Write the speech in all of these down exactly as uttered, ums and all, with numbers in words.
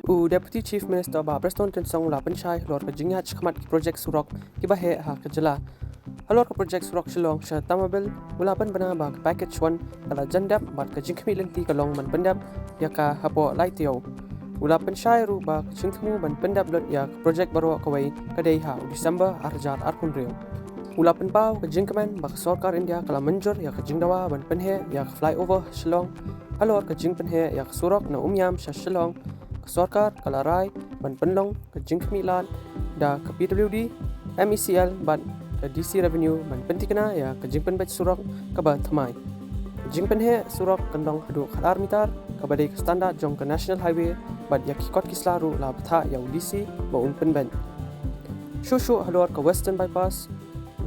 U Deputy Chief Minister Bah Prestone Tynsong u la pynshai halor ka jingïaid shakhmat ki projek surok kiba heh ha ka jylla. Halor ka projek surok Shillong sha Tamabil, u la pynbna ba ka package one ka la jan dep bad ka jingkhmih lynti ka long ban pyndep ïa ka hapoh lai taïew. U la pynshai ruh ba ka jingthmu ban pyndep lut ïa ka projek baroh kawei ka dei ha u December ar hajar arphew hynriew. U la pynpaw ka jingkmen ba ka sorkar India ka la mynjur ïa ka jingdawa ban pynheh ïa ka flyover Shillong. Halor ka jingpynheh ïa ka surok na Umiam sha Shillong, ka sorkar ka la rai ban pynlong ka jingkhmih lad da ka P W D, M E C L bad ka D C Revenue ban pynthikna ïa ka jingpynbeit surok kaba thymmai. Ka jingpynheh surok kan long haduh khatar mitar, kaba dei ka standard jong ka National Highway, bad ïa ki kot ki sla ruh la bthah ïa u D C ba un pynbeit. Shuh shuh halor ka Western Bypass,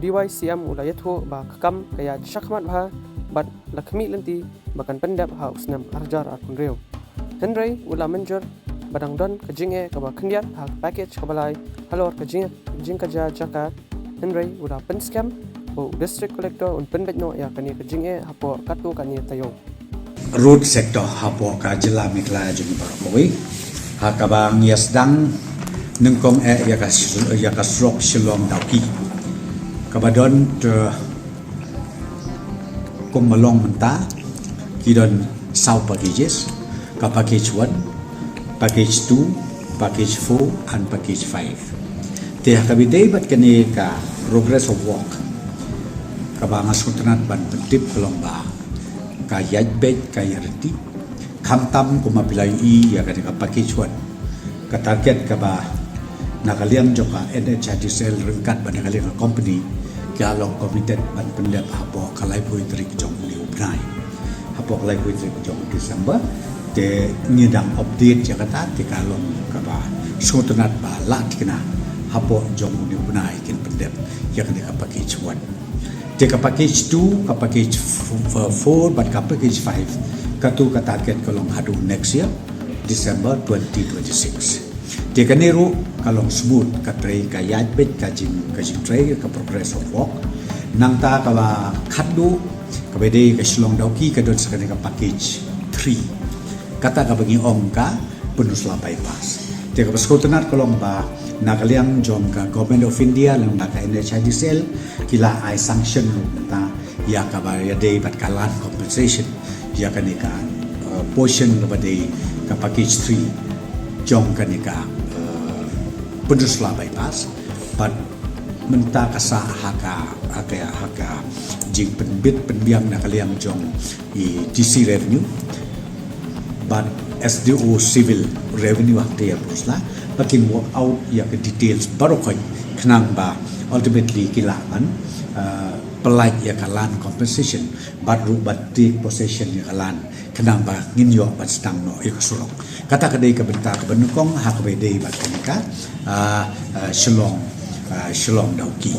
D Y C M u la ïathuh ba ka kam ka ïaid shakhmat bha bad la khmih lynti ba kan pyndep ha u snem ar hajar arphew hynriew. Hynrei u la mynjur ba dang don ka jingeh kaba khyndiat ha ka package kaba lai halor ka jing, jingkajia jaka. Hynrei u la pynskhem ba u District Collector un pynbeit noh ïa kane ka jingeh hapoh katto katne taïew. Road sector hapoh ka jylla Meghalaya jong ngi baroh kawei, ha kaba ngi ïa sdang nyngkong eh ïa ka s-, ïa ka surok Shillong Dawki, kaba don te kum ba long mynta, ki don saw packages, ka package one, package two, package four and package five. Te ha kaba ïadei bad kane ka progress of work, kaba nga sngewtynnat ban pyntip ka long ba ka ïaid beit, ka ïaid ryntih. Khamtam kumba phi la ïohi ïa kane ka package one, ka target kaba na ka liang jong ka N H I D C L ryngkat bad na ka liang ka company ki la long committed ban pyndep hapoh ka laiphew tarik jong une u bnai. Hapoh ka laiphew tarik jong December, te ngi dang update ïa kata, te ka long kaba sngewtynnat ba la thikna hapoh jong une u bnai kin pyndep ïa kane ka package one. Te ka package two, ka package f-, f-, four bad ka package five, katu ka target ka long haduh next year, December twenty twenty-six. Te kane ruh ka long smooth, ka trei, ka ïaid beit ka jing, ka jingtrei, ka progress of work. Nangta kaba khatduh, kaba dei ka Shillong Dawki, ka don sa kane ka package three. Kata kaba ngi ong ka Pynursla Bypass. Te kaba sngewtynnat ka long ba na ka liang jong ka Government of India lem bad ka N H I D C L ki la ai sanction ruh mynta ïa kaba ïadei bad ka land compensation ïa kane ka, uh, portion kaba dei ka package three jong kane ka, uh, Pynursla Bypass. Bad mynta ka sah ha ka, ha ka, ha ka jingpynbit pynbiang na ka liang jong i D C Revenue bad S D O Civil Revenue ha kata ka Pynursla, ba kin work out ïa ka details baroh khoit, khnang ba ultimately ki lah ban, uh, pynlait ïa ka land compensation bad ruh ban take possession ïa ka land, khnang ba ngin ïoh ban sdang noh ïa ka surok. Kata ka dei ka bynta kaba nyngkong ha kaba ïadei bad kane ka, ah, ah, Shillong, ah, Shillong Dawki.